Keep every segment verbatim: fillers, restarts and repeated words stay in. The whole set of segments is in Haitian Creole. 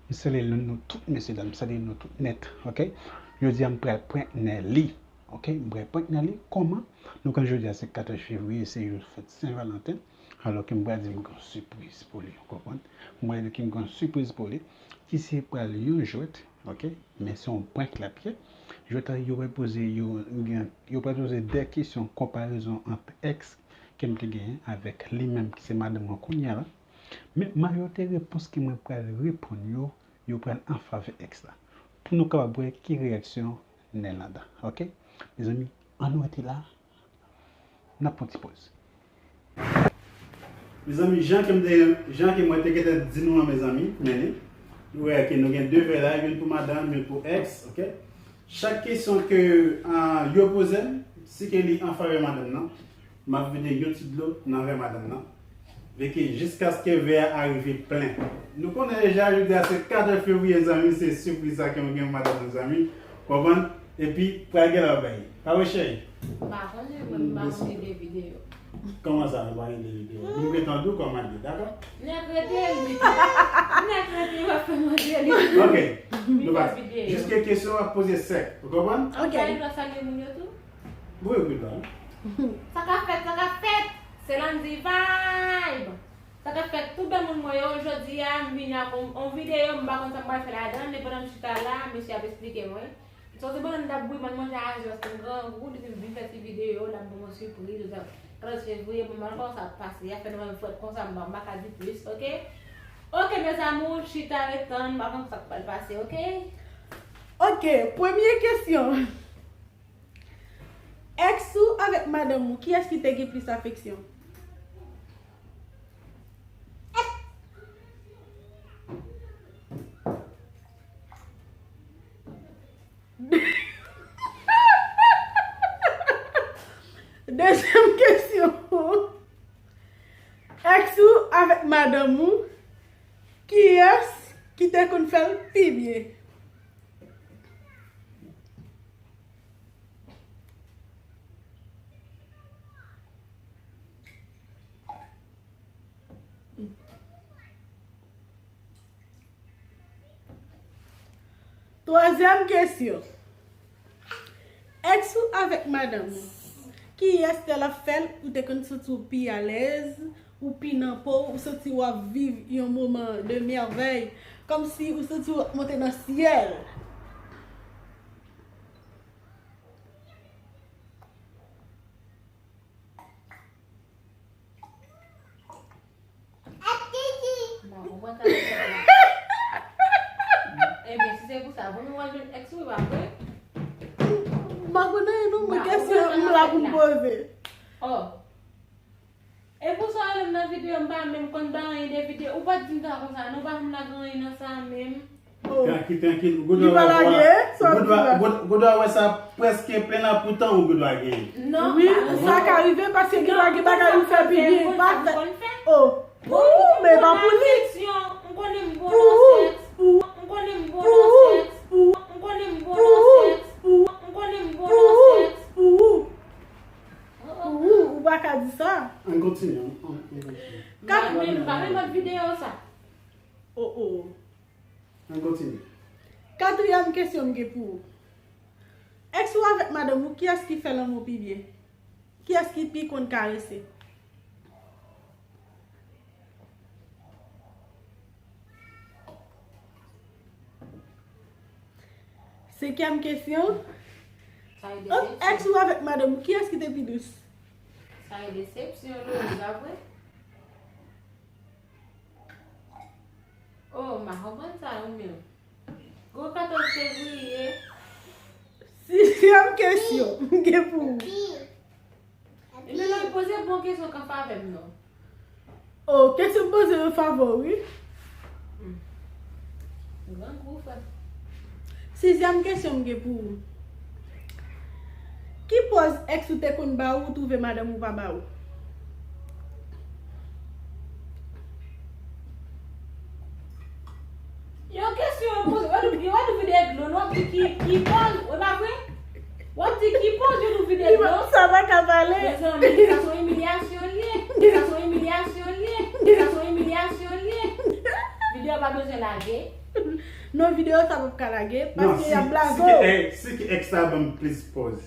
M salye nou tout, mesye dam, m salye nou tout nèt, oke? Jodi a, m pral prank Nelly, oke? M pral prank Nelly. Kòman? Nou konn jodi a se katòz fevriye, se jou fèt Sen Valanten. Alò ke m pral di l m gen yon sipriz pou li, ou konprann? M pral di l ke m gen yon sipriz pou li, ki se pral yon jwèt, oke? Men se yon prank l ap ye. Jwèt la, yo pral poze, yo, gen, yo pral poze de kesyon konparezon ant èks ke m te genyen avèk li menm ki se madanm mwen kounye a la. Men majorite repons ke mwen pral reponn yo, yo pral an favè èks la. Pou nou kapab wè ki reyaksyon Nelanda. Oke? Mezanmi, ann rete la. N ap pran ti pòz. Mezanmi, jan ke m te, jan ke mwen te gentan di nou an, mezanmi, men li. Nou wè ke nou gen de vè la, youn pou madanm, youn pou èks, oke? Chak kesyon ke, ah, yo poze m, si ke li an favè madanm nan, m ap vide yon ti dlo nan vè madanm nan. Veke jiskaske vè a arive plen. Nou konnen deja, jodi a se katòz fevriye, zanmi, se sipriz sa ke nou gen pou madanm nan, zanmi. Konprann? Epi, pral gen lòt bagay. Pa vre, cheri? M pa konnen, mwen, m pa konn de videyo. Kòman sa, nou pa gen de videyo? Nou gentan di w kòman l ye, dakò? Nèg rete, li. Nèg rete, w ap fè manje, li. Oke. Nou pa. Jiske kesyon ap poze sèk. Ou konprann? Oke. Sa gen dwa salye moun yo tou? Wi, ou gen dwa. Sa k ap fèt, sa k ap fèt? Se Landy Vibe. Sa k ap fèt tout bèl moun mwen yo, jodi a m vini ak yon, yon videyo, m pa konn sa m pral fè ladan, men pandan m chita la, mesye ap esplike mwen. M soti bannann m t ap bouyi, m al manje a Jòs, m grangou, depi m vin fè ti videyo, l ap ban mwen sipriz, jodi a, katòz fevriye, bon, m pa konn kòman sa ap pase, afè nou menm frèt konsa, m pa, m pa ka di plis, oke? Oke, mes amours, chita ret tann, m pa konn sa k pral pase, oke? Oke, premye kesyon. Èks ou avèk madanm ou, kiyès ki te gen plis afeksyon? Dezyèm kesyon. Èks ou avèk madanm ou, kiyès ki te konn fè l pi byen? Twazyèm kesyon. Èks ou avèk madanm ou, kiyès lè l ap fè l, ou te konn santi w pi alèz, ou pi nan po w, ou santi w ap viv yon moman de mèvèy, kòmsi ou santi w ap monte nan syèl? Bon, ou konn sa k ap fèt la. Ebyen, si se pou sa, pou nou al jwenn èks ou, pa vre? M pa konn anyen non, mwen kesyon m la pou m poze. Oh. E pou sa w rele m nan videyo, m pa menm konn pa anyen de videyo. Ou pa t di m sa konsa, non, ou pa vin lage anyen nan sa menm. Oh. Trankil, trankil. Ou gendwa wè sa, ou gendwa, ou gendwa wè sa prèske plen la, poutan ou gendwa genyen. Non, wi, sa ka rive paske gendwa gen bagay ou fè pi byen, pa fè. Oh, pou ou, men pa pou li. M konnen m bon nan sèks. M konnen m bon nan sèks. M konnen m bon nan sèks. M konnen m bon nan sèks. Pou ou, ou pa ka di sa. Ann kontinye, ann, ann, ann kontinye. Kat- Men m pa renmen videyo sa. Oh, oh. Ann kontinye. Katriyèm kesyon m gen pou ou. Èks ou avèk madanm ou, kiyès ki fè lanmou pi byen? Kiyès ki pi konn karese? Senkyèm kesyon. Sa e desepsyon. Ant èks ou avèk madanm ou, kiyès ki te pi dous? Sa e desepsyon, Louise, pa vre? Oh, m pa konprann sa, ou menm. Gwo katòz fevriye. Sizyèm kesyon m gen pou ou. Ebyen, lè w poze bon kesyon k an favè m non. Oh, kesyon m poze yo favè w, wi. Hmm. Grangou, frè. Sizyèm kesyon m gen pou ou. Ki pòz èks ou te konn ba ou, ou twouve madanm ou pa ba ou? Yon kesyon yo poze, w ap di, w ap di vide dlo, w ap di ki, ki pòz, w pa vre? W ap di ki pòz yo di vide dlo? Sa pa ka pale. Mezanmi, sa se yon imilyasyon l ye. Sa se yon imilyasyon l ye. Sa se yon imilyasyon l ye. Videyo pa bezwen lage. Non, videyo sa p ap ka lage, paske y ap blaze w. Si ke, eh, si ke ex la ban m plis pòz,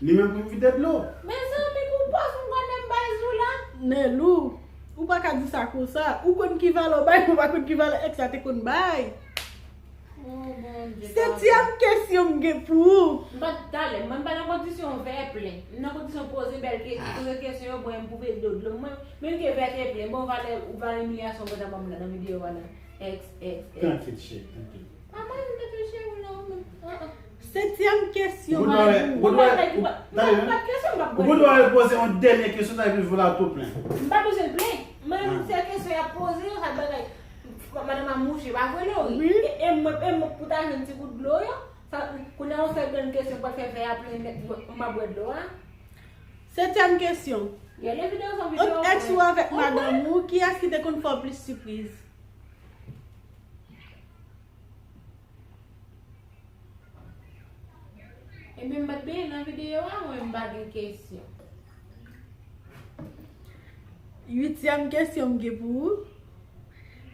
li menm pou m vide dlo. Mezanmi, pou pòz m konn menm bay zou la. Nelou, ou pa ka di sa konsa. Ou konn ki valè w bay, ou pa konn ki valè ex la te konn bay. Oh, Bondye, papa. Setyèm kesyon m gen pou ou. M pa t talè, mwen m pa nan kondisyon vè plen. M nan kondisyon poze bèl ke-, poze kesyon yo, mwen m pou vide dlo. Mwen, menm ke vè te plen, bon, valè, valè imilyasyon ou gentan ban m la nan videyo a la. Ex, ex, ex. Trankil, cheri, trankil. Mama, m te touche ou non, men. Ah, ah. Setyèm kesyon, Madou. Ou pa, ou pa, ou pa kesyon, m pa. Ou gen dwa repoze yon dènye kesyon, sa vin vola tou plen. M pa bezwen plen. Mwen, se kesyon y ap poze yo, sa bagay. Madanm a mouche, pa vre non, wi. Wi. E, e mwen, e mwen pou ta jwenn ti gout dlo yo, sa, kounye a yon sèl grenn kesyon pou fè vè a plen nèt, mwen, m ap bwè dlo a. Setyèm kesyon. Gade videyo sa, videyo. Ant ex ou avèk madanm ou, kiyès ki te konn fè w plis sipriz? Ebyen, m pa t benyen nan videyo a, mwen, m pa gen kesyon. Uityèm kesyon m gen pou ou.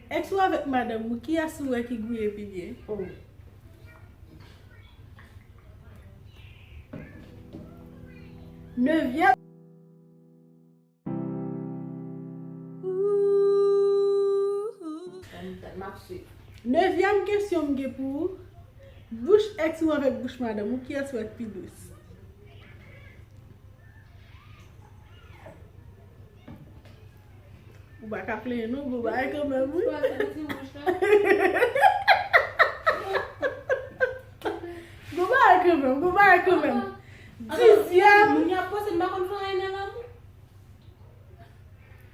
Ex ou avèk madanm ou, kiyès ou wè ki gouye pi byen? Oh. Nevyèm. M ap swiv. Nevyèm kesyon m gen pou ou. Bouch ex ou avèk bouch madanm ou, kiyès ou wè k pi dous? Ou pa ka plenyen non, bon bagay kanmenm, wi. Bon bagay kanmenm, bon bagay kanmenm. Dizyèm. Moun y ap panse m pa konn fè anyen nan lanmou.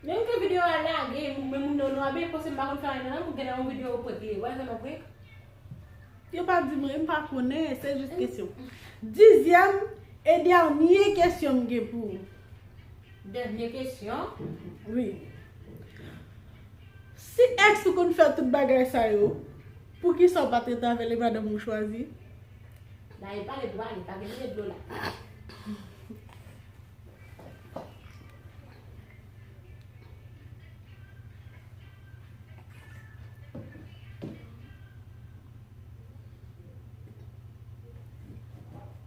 Menm ke videyo a lage, men moun nan nou a byen panse m pa konn fè anyen nan lanmou, gen nan yon videyo ou prank li, wè se nan prank. Yo pa di mwen, m pa konnen, se jis kesyon. Dizyèm e dènye kesyon m gen pou ou. Dènye kesyon? Wi. Si ex ou konn fè tout bagay sa yo, poukisa ou pa t rete avè l e madanm ou chwazi? La, e pale dwa li, pa gen vide dlo la.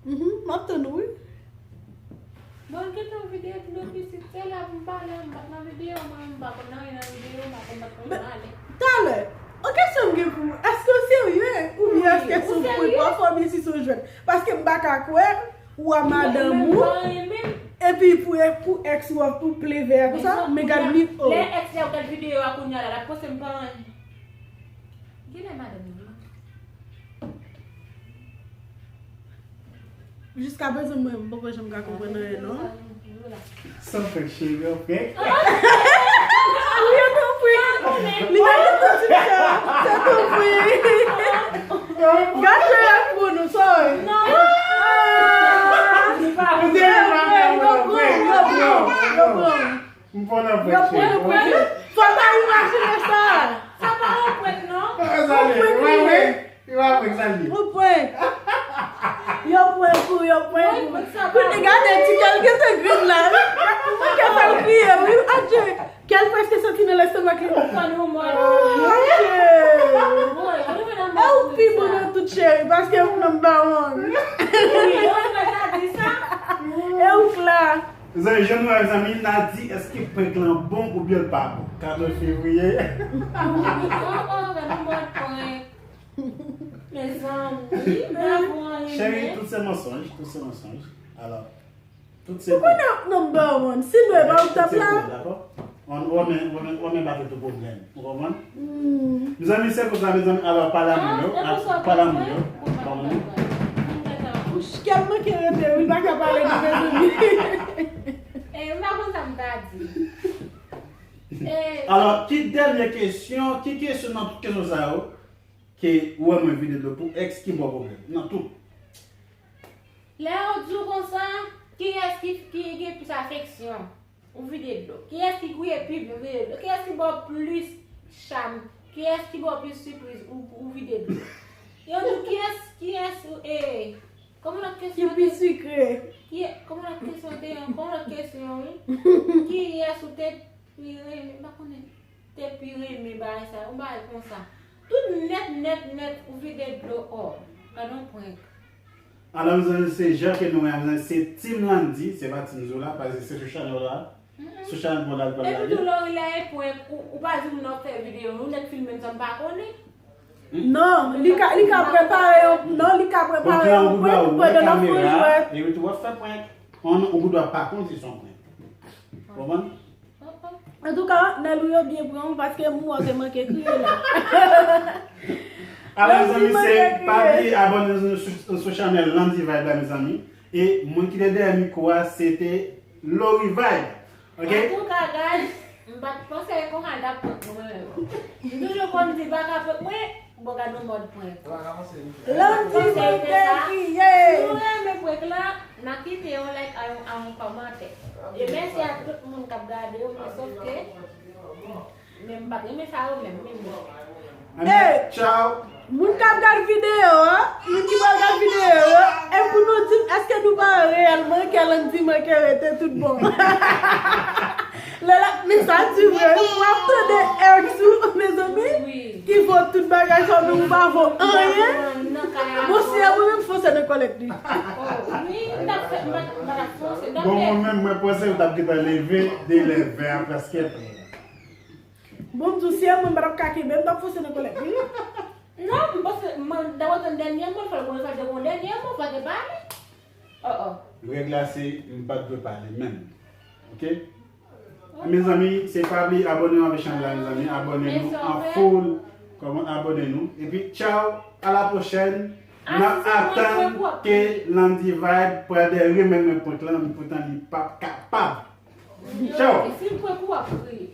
Mhm, m ap tann ou, wi. Bon, gentan vide dlo pitit, se la pou m pale, m pa t nan videyo, mwen, m pa konn anyen nan videyo, m pa konn, m pa t konn pale. Talè, yon kesyon m gen pou ou, èske w serye? Oubyen èske se yon prank? Pafwa, byen si se yon jwèt. Paske m pa ka kwè, ou a madanm ou, epi pou, pou ex ou ap pou pleve a konsa, men gad li, oh. Lè ex la ap gad videyo a kounye a la, l ap panse m pa anyen. Genlè madanm li. Jiskaprezan, mwen, m poko janm ka konprann anyen, non. San fèk, cheri, ok? Wi, tanpri. Li pa gen tout sa. Se tanpri. Gad cheri pou nou, sorry. Non. Yo pran, yo pran, yo pran. M pran nan prank, cheri. Fò pa imajine sa. Sa pa yon prank, non. Sa li ye. Wi, wi. Li pa prank, sa li ye. Yon prank. Yo prank ou, yo prank ou. Koute, gade ti kè l gentan grenn la, wi. Kè fè l kriye, wi. Adje. Kè l prèske soti nan lestomak li. Adje. E ou pi bon nan tout, cheri, paske ou nan bawon. E ou k la. Zanmi, jan nou wè, zanmi, n a di èske prank lan bon oubyen l pa bon. Katòz fevriye. Oh, oh, gade mòd prank. Mezanmi, m pa pou anyen. Cheri, tout se mansonj, tout se mansonj. Alò, tout se... Ou konnen w ap number one. Si nou e pa w t ap la. Tout se bon, dakò? Ou renmen, ou renmen, ou renmen ba tout pwoblèm. Ou konprann? Hmm. Mezanmi, se konsa, mezanmi. Alò, pale a moun yo. Ah, e konsa, pale a moun yo. Konprann? Bouch kè l manke rete, wi, l pa ka pale non, mezanmi. Eh, m pa konn sa m ta di. Eh. Alò, ki dènye kesyon, ki kesyon nan tout kesyon sa yo ke ou wè mwen vide dlo pou ex ki ba w pwoblèm? Nan tout. Lè yo di w konsa, kiyès ki, ki gen plis afeksyon? Ou vide dlo. Kiyès ki gouye pi byen, ou vide dlo. Kiyès ki ba w plis cham? Kiyès ki ba w plis sipriz? Ou, ou vide dlo. Yo di w kiyès, kiyès, e, kòman lòt kesyon te? Ki pi sikre? Ki, kòman lòt kesyon te? Kòman lòt kesyon, wi? Kiyès ou te pi renmen? M pa konnen. Te pi renmen bagay sa, yon bagay konsa. Tout nèt, nèt, nèt, ou vide dlo, o. Gade yon prank. Alò, mezanmi, se jan ke nou wè, mezanmi, se Team Landy, se pa Team Zola, paske se sou chanèl la. Sou chanèl mwen la, l pral lage. Epi tou, Lori la e prank, ou, ou pa di moun nan fè videyo, nou nèk filme m san m pa konnen. Non, li ka, li ka prepare yon, non, li ka prepare yon prank pandan l ap fè jwèt. Epi tou, w ap fè prank. Ou gendwa pa konn si se yon prank. Konprann? Antouka, Nèlou yo byen pran w paske m wè w te manke kriye la. Alò, mezanmi, se pa bliye abòne nou sou, sou chanèl Landy Vibe la, mezanmi. E moun ki te dèyè mikwo a, se te Lori Vibe. Ok? Antouka, guys, m pa t panse e konsa l t ap prank mwen menm. M toujou konn di pa ka prank mwen, bon, gad yon mòd prank. Landy manke kriye. Si nou renmen prank lan, n a kite yon like a yon, a yon kòmantè. E mèsi a tout moun k ap gade yo, men sòf ke, men m pa t renmen sa yo menm, men bon. Anben, tchaw. Moun k ap gad videyo a, moun ki pral gad videyo yo, e pou nou di m èske nou pa wè reyèlman ke Landy manke rete tout bon. Lè l ap, men sa di vre, wi, w ap tande ex ou, mezanmi, ki vo tout bagay sa, men ou pa vo anyen. Bon, si e mwen menm, fò se nan kòlèt li. Bon, mwen menm, mwen panse ou t ap gentan leve de lè vè a prèske. Bon, m di w, si e mwen, m pa t ap ka kenbe, m t ap fòse nan kòlèt li. Non, m panse, m, dapre tan dènye mo, fò l konnen fò l te gon dènye mo, fò l te pale. Oh, oh. Règ la se, m pa t dwe pale menm. Ok? Mezanmi, se pa bliye abòne avèk chanèl la, mezanmi. Abòne nou an full. Kòman abòne nou. Epi, tchaw, a la pwochèn. N ap atann ke Landy Vibe pral dèyè remèt mwen prank lan, men poutan li p ap kapab. Tchaw. Si m prank ou, w ap kriye.